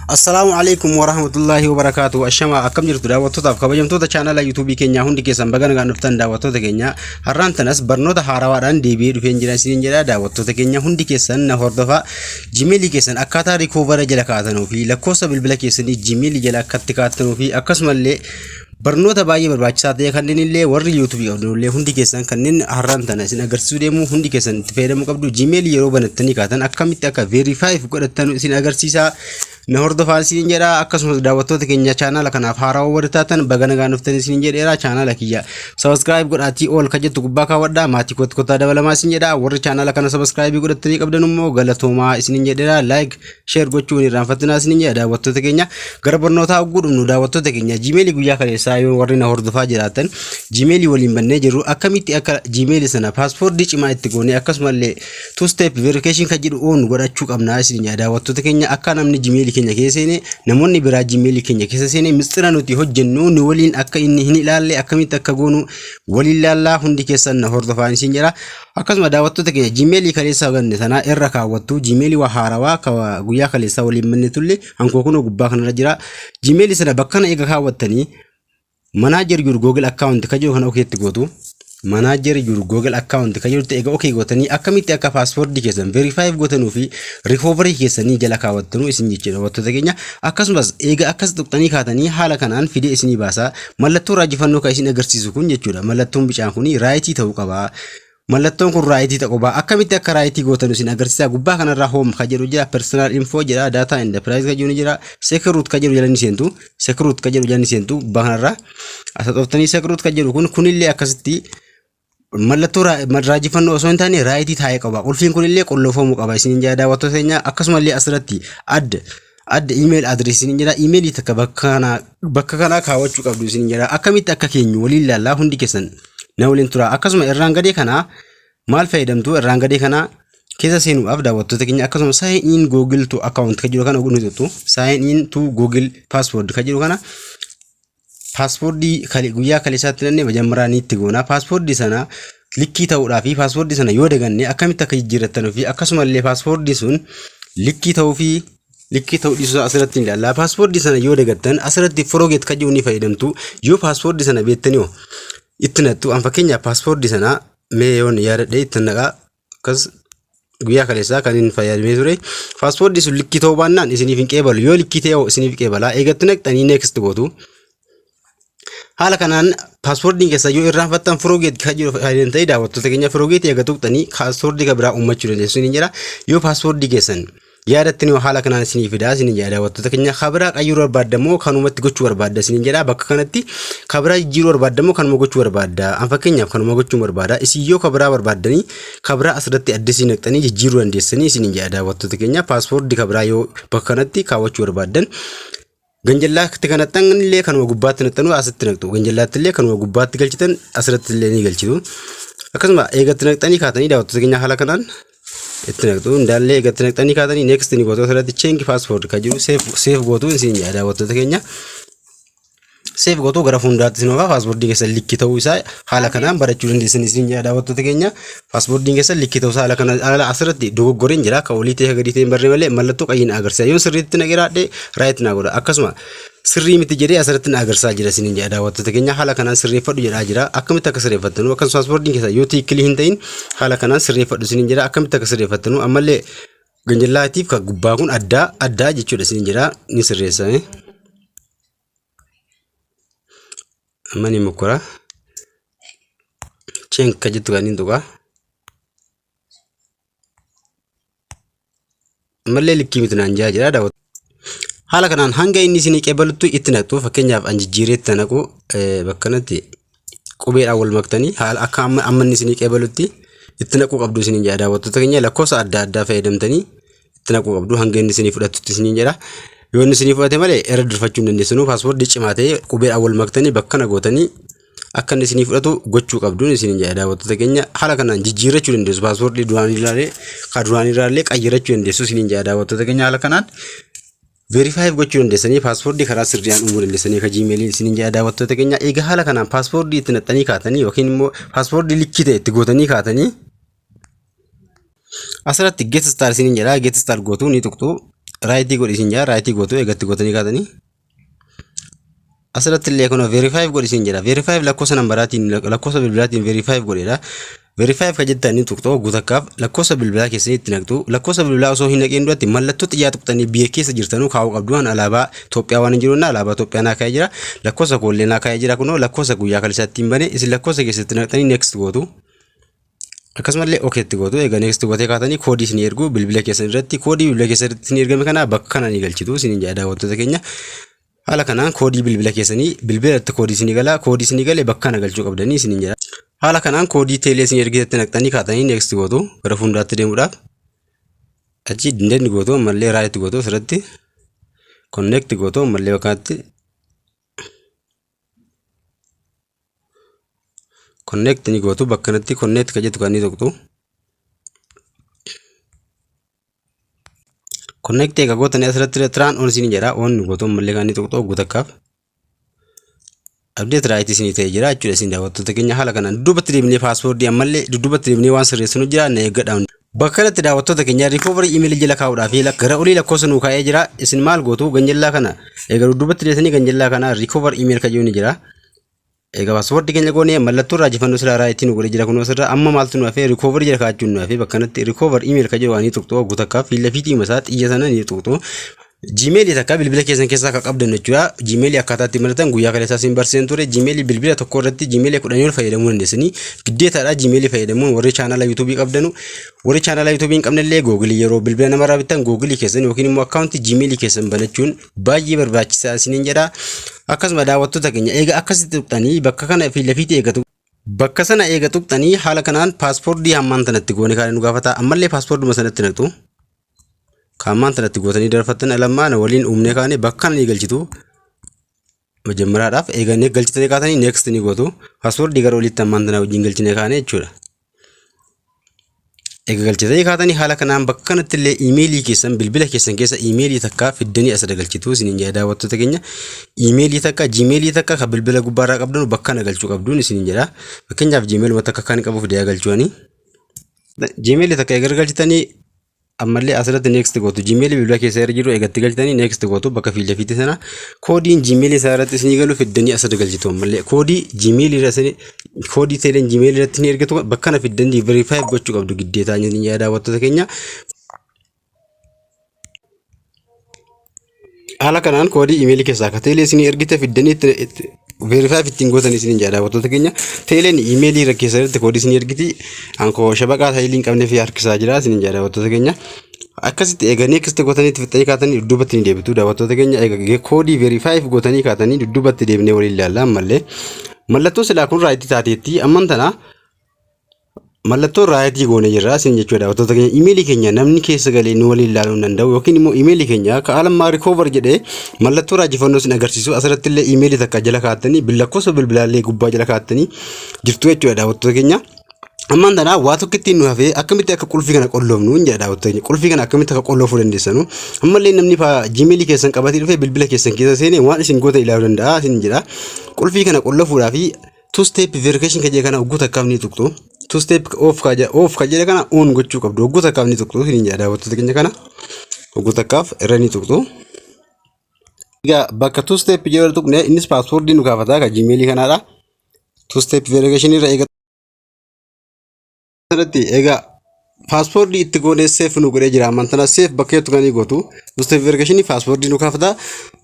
Assalaamu alaikum warahmatullahi wabarakaatu. Ashama, akkam jirtu daawwattootaaf kabajamtoota chaanala yuutuubii keenyaa? Hundi keessan baga nagaan dhuftan. Daawwattoota keenya, har'aan tanas barnoota haarawaadhaan deebi'ee dhufeen jira isiniin jedha. Daawwattoota keenya, hundi keessan na hordofaa. Jimeelii keessan akkaataa recovery jala kaa'atanuu fi lakkoofsa bilbila keessanii jimeelii jala akkatti kaa'atanuu fi akkasumallee barnoota baay'ee barbaachisaa ta'e kanneen illee warri yuutuubii qabdan illee hundi keessan kanneen har'aan tana isin agarsiisuu deemu hundi keessan itti fayyadamuu qabdu. Jimeelii yeroo banattanii kaatan akkamitti akka verify godhattan isin agarsiisa, na hordofaa isiniin jedha. Akkasumas daawwattoota keenya, chaanaala kanaaf haarawaa warri taatan baga nagaan dhuftan isiniin jedheera. Chaanaala kiyya subscribe godhaatii ol ka jettu gubbaa kaawwadhaa, maatii kootti kottaa dabalamaa isin jedha. Warri chaanaala kana subscribe godhattanii qabdan immoo galatoomaa isiniin jedheera. Like, share gochuun irraanfattinaa isiniin jedha. Daawwattoota keenya, gara barnootaa ogguu dhumnu, daawwattoota keenya, jiimeelii guyyaa kaleessaa yoo warri na hordofaa jiraatan jiimeelii waliin bannee jirru akkamitti akka jiimeelii sana paaspoortii cimaa itti goonee akkasumallee two step verification kan jedhu on godhachuu qabna isin jedha. Daawwattoota keenya, akka namni jimeelii keenya keessa seene, namoonni biraa jimeelii keenya keessa seene mistira nuti hojjennu nu waliin akka inni hin ilaalle akkamitti akka goonu waliin ilaallaa. Hundi keessan na hordofaa isin jedha. Akkasuma daawwattoota keenya, jimeelii kaleessaa ganne sanaa irra kaawwattu. Jimeelii waa haarawaa ka guyyaa kaleessaa waliin banne tulle hankoo kunoo gubbaa kanarra jira. Jimeelii sana bakka kana eega kaawwattanii, manage your Google account ka jiru kana okeetti gootu. Manage your Google account ka jirutti egaa okay gootanii, akkamitti akka paaspoortii keessan verify gootanuu fi recovery keessanii jala kaawwattanuu isin jechuudha, daawwattoota keenya. Akkasumas eega akkas tuqxanii kaatanii, haala kanaan fidee isinii baasa. Mallattoo raajifannoo kan isin agarsiisu kun jechuudha. Mallattoon bicaan kun right ta'uu qaba. Mallattoon kun right ta'uu qaba. Akkamitti akka right gootanu isin agarsiisa. Gubbaa kanarraa home ka jedhu jira, personal info jira, data and privacy ka jedhu jira, security ka jedhu jala ni seentu. Security ka jedhu jala ni seentu. Gubbaa kanarraa asa xooftanii security ka jedhu kun kunillee akkasitti mallattoo raajifannoo osoo hin taane right taa'ee qaba. Qulfiin kunillee qulloofamuu qaba isiniin jedha, daawwattoota keenya. Akkasumallee asirratti add email address isiniin jedha. Imeelii takka bakka kanaa kaawwachuu qabdu isiniin jedha. Akkamitti akka keenyu waliin ilaallaa, hundi keessan na waliin tura. Akkasuma irraan gadee kanaa maal fayyadamtu? Irraan gadee kanaa keessa seenuudhaaf, daawwattoota keenya, akkasuma sign in Google to account kan jedhu kana ni tuttu. Sign in to Google password kan jedhu kana paaspoortii guyyaa kaleessaatti nannee majammaraa ni itti goona. Paaspoortii sana likkii ta'uudhaa fi paaspoortii sana yoo daganne akkamitti akka jijjiirrattanuu fi akkasumallee paaspoortii sun likkii ta'uu fi likkii ta'uu dhiisuu asirratti ni ilaalla. Paaspoortii sana yoo dagattan asirratti forget kan jedhu ni fayyadamtu. Yoo paaspoortii sana beektanii hoo itti nattu. An fakkeenyaaf paaspoortii sana mee yoon yaadadhee itti naqaa. Akkas guyyaa kaleessaa kan inni fayyadamee ture. Paaspoortii sun likkii ta'uu baannaan isiniif hin qeebalu. Yoo likkii ta'e isiniif qeebala. Eegatti naqxanii next gootu. Haala kanaan paaspoortiin keessa yoo irraanfattan forget kan jedhu fayyadamtanii, daawwattoota keenya, forget eega tuqxanii paaspoortii kan biraa uummachuu dandeessu ni jira. Yoo paaspoortii keessan yaadattanii haala kanaan isinii fidaa isin jedha. Daawwattoota keenya, kabiraa qayyaruu barbaadda moo kanumatti gochuu barbaadda isin jedha. Bakka kanatti kabiraa jijjiiruu barbaadda moo kanuma gochuu barbaadda? An fakkeenyaaf kanuma gochuu barbaada. Isin yoo kabiraa barbaaddanii kabiraa asirratti addisii naqxanii jijjiiruu dandeessanii isin jedha. Daawwattoota keenya, paaspoortii kabiraa yoo bakka kanatti kaawwachuu barbaaddan, ganjallaatti kan naqxan illee kanuma gubbaatti naqxanuu asitti naqxu. Ganjallaatti illee kanuma gubbaatti galchitan asirratti illee ni galchitu. Akkasuma eegatti naqxanii kaatanii, daawwattoota keenya, haala kanaan itti naqxu. Hundaallee eegatti naqxanii kaatanii next ni gootu. Asirratti change password kan jiru save gootu isin jedha. Daawwattoota keenya, save gootu, gara fuulduraatti isin oofaa. Paaspoortiin keessan likkii ta'uu isaa haala kanaan barachuu dandeessan isin jedha. Daawwattoota keenya, paaspoortiin keessan likkii ta'uu isaa haala kana haala asirratti dogoggoreen jira. Akka olii ta'e gadi ta'e hin barree malee mallattoo qayyiin agarsiisa. Yoon sirriitti na qiraadhe right naa godha. Akkasuma sirrii miti jedhee asirratti na agarsiisaa jira isin jedha. Daawwattoota keenya, haala kanaan sirreeffadhu jedhaa jira. Akkamitti akka sirreeffattanu, akkasuma paaspoortiin keessan yoo tiikkilii hin ta'in haala kanaan sirreeffadhu isin jedha. Akkamitti akka sirreeffattanu ammallee ganjallaatiif kan gubbaa kun addaa addaa jechuudha isin jedha, ni sirreessame. Amma ni mokkora. Change ka jettu kan inni tuqa. Ammallee likkii miti naan jaa jira, daawwatu. Haala kanaan hanga inni isinii qeebaluttu itti naqxu. Fakkeenyaaf an jijjiiree itti naqu, bakka kanatti qubeedhaan wal maktanii haala akka amma inni isinii qeebalutti itti naquu qabdu isiniin jedha. Daawwattoota keenya, lakkoofsa adda addaa fayyadamtanii itti naquu qabdu hanga inni isinii fudhatutti isiniin jedha. Yoo inni isinii fudhate malee irra durfachuu hin dandeessinu. Paaspoortii cimaa ta'e qubeedhaan wal maktanii bakka kana gootanii akka inni isinii fudhatu gochuu qabduun isiniin jedha. Daawwattoota keenya, haala kanaan jijjiirrachuu dandeessu. Paaspoortii duraanii ilaalee ka duraanii irraallee qayyarachuu dandeessu isiniin jedha. Daawwattoota keenya, haala kanaan verify gochuu dandeessanii paaspoortii karaa sirriidhaan uumuu dandeessanii ka jiimeelii isiniin jedha. Daawwattoota keenya, egaa haala kanaan paaspoortii itti naqxanii kaatanii yookiin immoo paaspoortii likkii ta'e itti gootanii kaatanii, asirratti get start isiniin jedha. Get start gootuu ni tuqxu. Right godhi isin jedha. Right gootu eegatti gootanii kaatanii. Asirratti illee kun verify godhi isin jedha. Verify lakkoofsa nambaraatiin, lakkoofsa bilbilaatiin verify godheedha. Verify ka jettanii tuqxoo guutakkaaf lakkoofsa bilbilaa keessanii itti naqxu. Lakkoofsa bilbilaa osoo hin naqin duratti mallattoo xiyyaa tuqxanii biyya keessa jirtanuu kaa'uu qabdu. An alaabaa Itoophiyaa waan hin jiru, alaabaa Itoophiyaa naa kaa'ee jira. Lakkoofsa koollee naa kaa'ee jira. Kunoo lakkoofsa guyyaa kaleessaatti hin bane. Isin lakkoofsa keessatti naqxanii next gootu. Akkasumallee okay itti gootu. Egaa next gootee kaatanii koodii isin ergu bilbila keessan irratti, koodii bilbila keessan irratti isin ergame kana bakka kana ni galchitu isin jedha, daawwattoota keenya. Haala kanaan koodii bilbila keessanii, bilbila irratti koodii isinii gala, koodii isinii galee bakka kana galchuu qabdanii isin jedha. Haala kanaan koodii teelee isin ergitetti naqxanii kaatanii next gootu gara fuulduraatti deemuudhaaf. Achi done gootu, ammallee right gootu, asirratti connect gootu, ammallee bakka kanatti connect ni gootu, bakka kanatti connect ka jettu kan ni tuqxu. Connect egaa gootanii asirratti turn on isin jedha, on gootu, ammallee kan ni tuqxu guutakkaaf. Update right isinii ta'ee jira jechuudha isin, daawwattoota keenya. Haala kanaan dudduubatti deebinee password ammallee dudduubatti deebinee waan sirreessinu jira, na eeggadha. Bakka kanatti, daawwattoota keenya, recovery email jala kaa'uudhaaf gara olii lakkoofsa nuu kaa'ee jira. Isin maal gootu? Ganjallaa kana egaa dudduubatti deebitanii ganjallaa kana recovery email kan jedhu ni jira. Egaa password keenya goonee mallattoo raajifannoo silaa right nu godhee jira kunoo asirra. Amma maaltu nu hafee? Recovery jala kaa'achuun nu hafee. Bakka kanatti recovery email kan jedhu waan ni tuqxu guutakkaa fiilla fiitii masaa xiyya sana ni tuqxu. Gmail takka bilbila keessan keessaa akka qabdan jechuudha. Gmail akkaataa itti malatan guyyaa kaleessaa isin barsiisan ture. Gmail bilbila tokko irratti Gmail 10 ol fayyadamuu dandeessanii. Giddeetaadha Gmail fayyadamuun warri chaanala YouTube qabdanu. Warri chaanala YouTube hin qabne illee Google yeroo bilbila namarraa bittan Google keessan yookiin immoo account Gmail keessan banachuun baay'ee barbaachisaa isiniin jedha. Akkasuma, daawwattoota keenya, eega akkasitti tuqxanii bakka kana fi lafiitti eegatu. Bakka sana eega tuqxanii haala kanaan password hammaan tanatti goone kaane nu gaafata. Ammallee passworduma sanatti naqxu. Kaammaan tanatti gootanii darfattan lammaan waliin uumnee kaane bakka kana ni galchitu. Majammaraadhaaf eega galchitanii kaatanii next ni gootu. Password gara olitti hammaan tana wajjin galchine kaane jechuudha. Eega galchitanii kaatanii haala kanaan bakka kanatti illee iimeelii keessan bilbila keessan keessa iimeelii takka fiddanii asirra galchitu isiniin jedha, daawwattoota keenya. Iimeelii takka, Gmail takka kan bilbila gubbaarraa qabdan bakka kana galchuu qabduun isiniin jedha. Fakkeenyaaf Gmailuma takka kan qabu fidee galchuuni. Gmail takka eega galchitanii ammallee asirratti next gootu. Gmail bilbila keessa irra jiru eegatti galchitanii next gootu. Bakka fiila fiitti sana koodiin Gmail isaa irratti isinii galu fiddanii asirra galchitu. Ammallee koodii Gmail irra isinii koodii teeleen Gmail irratti ni ergatu bakka kana fiddanii verify gochuu qabdu giddeetaa ni daawwattoota keenya. Haala kanaan koodii imeelii keessaa akka teelee isinii ergite fiddanii verify ittiin gootan isiniin jedha, daawwattoota keenya. Teeleen imeelii irra keessa irratti koodii isinii ergiti. Ankoo shabaqaa taayilii hin qabnee fi harkisaa jira isiniin jedha, daawwattoota keenya. Akkasitti eega next gootanii itti fixxanii kaatanii dudduubatti ni deebitu, daawwattoota keenya. Eega koodii verify gootanii kaatanii dudduubatti deebinee waliin ilaalla ammallee. Mallattoo silaa kun right taateetti amman tana mallattoo right goone jirra isin jechuudha, daawwattoota keenya. Imeelii keenya namni keessa galee nu waliin ilaaluu hin danda'u yookiin immoo imeelii keenya akka alammaa recover jedhee mallattoo raajifannoo isin agarsiisu. Asirratti illee imeelii takka jala kaa'attanii lakkoofsa bilbilaallee gubbaa jala kaa'attanii jirtu jechuudha, daawwattoota keenya. Ammaan tana waa tokko ittiin nu hafee, akkamitti akka qulfii kana qolloofnu hin jedha, daawwattoota keenya. Qulfii kana akkamitti akka qolloofuu dandeessanu. Ammallee namni Gmail keessan qabatee dhufee bilbila keessan keessa seenee waan isin goota ilaaluu danda'a isin jedha. Qulfii kana qolloofuudhaaf two step verification kan jedhe kana hogguu takkaaf ni tuqxu. Two step off ka jedhe kana on gochuu qabdu. Hogguu takkaaf ni tuqxu isin jedha, daawwattoota keenya, kana hogguu takkaaf irra ni tuqxu. Egaa bakka two step jedhu tuqne, innis password nu gaafata ka Gmail kanaadha. Two step verification irra eega irratti egaa password itti goonee save nu godhee jira. Ammaan tana save bakka jettu kan gootu. Two step verification password nu gaafata.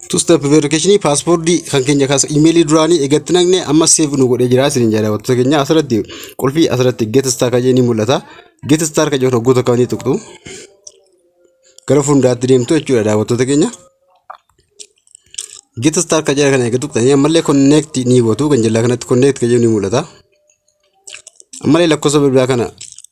Two step verification password kan keenya kaasa imeelii duraanii eegatti naqne amma save nu godhee jira isin jedha, daawwattoota keenya. Asirratti qulfii asirratti get start kan jedhu ni mul'ata. Get start kan jedhu hogguu tokko ni tuqxu. Gara fuulduraatti deemtu jechuudha, daawwattoota keenya. Get start kan jedhu kana eega tuqxanii ammallee connect ni gootu. Kan jalaa kanatti connect kan jedhu ni mul'ata. Ammallee lakkoofsa bilbilaa kana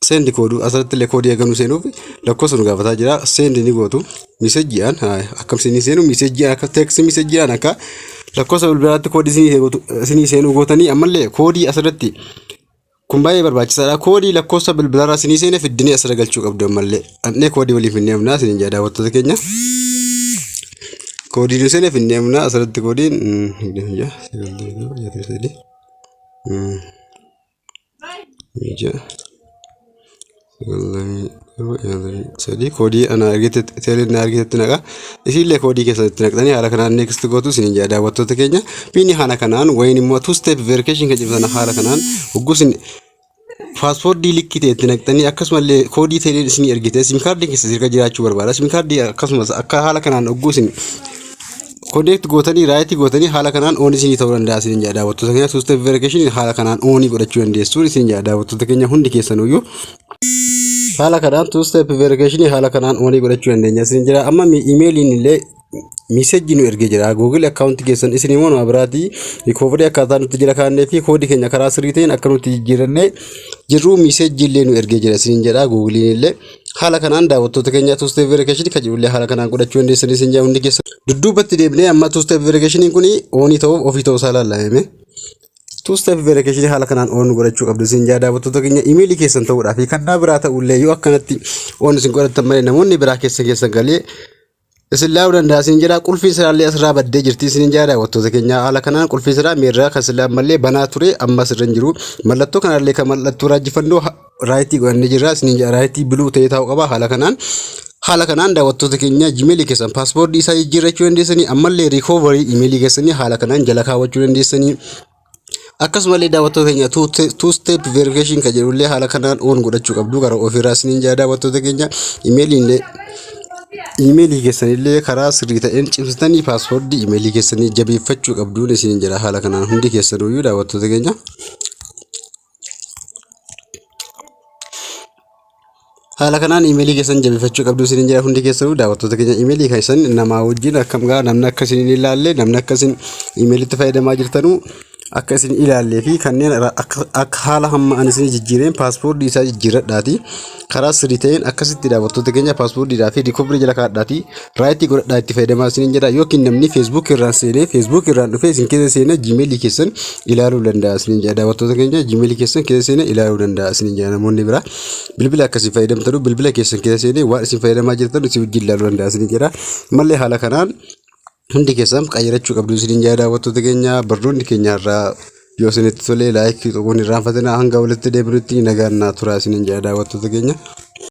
send code, asirratti illee koodii eeganuu seenuuf lakkoofsa nu gaafataa jira. Send ni gootu. Messageiidhaan akkam isinii seenu, messageiidhaan akka text messageiidhaan akka lakkoofsa bilbilaatti koodii isinii seenuu gootanii ammallee koodii asirratti kun baay'ee barbaachisaadha. Koodii lakkoofsa bilbilaarraa isinii seene fiddinii asirra galchuu qabdu ammallee. Annee koodii waliif hin deemnaa isiniin jedha, daawwattoota keenya. Koodii nu seene finnee deemnaa asirratti koodiin 26 63 6 9. 3 koodii ana argite, teeleen na argitetti naqa. Isiillee koodii keessan itti naqxanii haala kanaan next gootu isiniin jedha daawwattoota keenya. PIN haala kanaan wayin immoo two step verification kan jedhu sana haala kanaan hogguu isin password likkii ta'e itti naqxanii, akkasumallee koodii teeleen isinii ergite, SIM kaardiin keessa sirka jiraachuu barbaada. SIM kaardii akkasumas akka haala kanaan hogguu isin connect gootanii, right gootanii, haala kanaan on isinii ta'uu danda'a isiniin jedha daawwattoota keenya. Two step verification haala kanaan on godhachuu dandeessu isiniin jedha daawwattoota keenya hundi keessanuyyuu. Haala kanaan two step verification haala kanaan on godhachuu dandeenya isiniin jedha. Amma imeeliin illee message nu ergee jira. Google account keessan isin immoo nama biraatii recovery akkaataa nutti jira kaannee fi koodii keenya karaa sirrii ta'een akka nutti jijjiirannee jirru message illee nu ergee jira isiniin jedha Googleiin illee. Haala kanaan daawwattoota keenya, two step verification kan jedhullee haala kanaan godhachuu dandeessan isin jedha hundi keessan. Dudduubatti deebinee amma two step verification kun on ta'uuf off ta'uu isaa ilaallameme. Two step verification haala kanaan on godhachuu qabdu isin jedha daawwattoota keenya. Imeelii keessan ta'uudhaa fi kannaa biraa ta'ullee yoo akkanatti on isin godhatan malee, namoonni biraa keessa keessan galee isin laa'uu danda'a isin jedha. Qulfiin siraallee asirraa baddee jirti isin jedha daawwattoota keenya. Haala kanaan qulfiin siraa meerraa kan silaa ammallee banaa ture, amma sirra hin jiru. Mallattoo kanallee kan mallattoo raajifannoo right godhannee jirra isin jedha. Right blue ta'ee taa'uu qaba haala kanaan. Haala kanaan daawwattoota keenya, Gmailii keessan password isaa jijjiirrachuu dandeessanii, ammallee recovery imeelii keessanii haala kanaan jala kaawwachuu dandeessanii. Akkasumallee daawwattoota keenya, two step verification kan jedhullee haala kanaan on godhachuu qabdu gara ofiirraa isiniin jedha daawwattoota keenya. Imeeliin iimeelii keessanillee karaa sirrii ta'een cimsitanii password iimeelii keessanii jabeeffachuu qabduun isiniin jedha haala kanaan hundi keessanuyyuu daawwattoota keenya. Haala kanaan iimeelii keessan jabeeffachuu qabdu isiniin jedha hundi keessanuu daawwattoota keenya. Iimeelii keessan namaa wajjin akkam gaa namni akka isin hin ilaalle, namni akka isin iimeelitti fayyadamaa jirtanuu akka isin ilaallee fi kanneen akka haala hamma ani isin jijjiireen password isaa jijjiirradhaati. Karaa sirrii ta'een akkasitti daawwattoota keenya, passwordiidhaa fi recovery jala kaa'adhaati, right godhadhaa itti fayyadamaa isiniin jedha. Yookiin namni Facebook irraan seenee, Facebook irraan dhufee isin keessa seenee Gmailii keessan ilaaluu danda'a isiniin jedha daawwattoota keenya. Gmailii keessan keessa seenee ilaaluu danda'a isiniin jedha. Namoonni biraa bilbila akkasii fayyadamtanu bilbila keessan keessa seenee waan isin fayyadamaa jirtan isin wajjin ilaaluu danda'a isiniin jedha. Mallee haala kanaan hundi keessan qayyarachuu qabdu isiniin jedha daawwattoota keenya. Barnoonni keenya irraa yoo isinitti tolee like tuquun irraanfatina. Hanga walitti deebinutti nagaan naa turaa isiniin jedha daawwattoota keenya.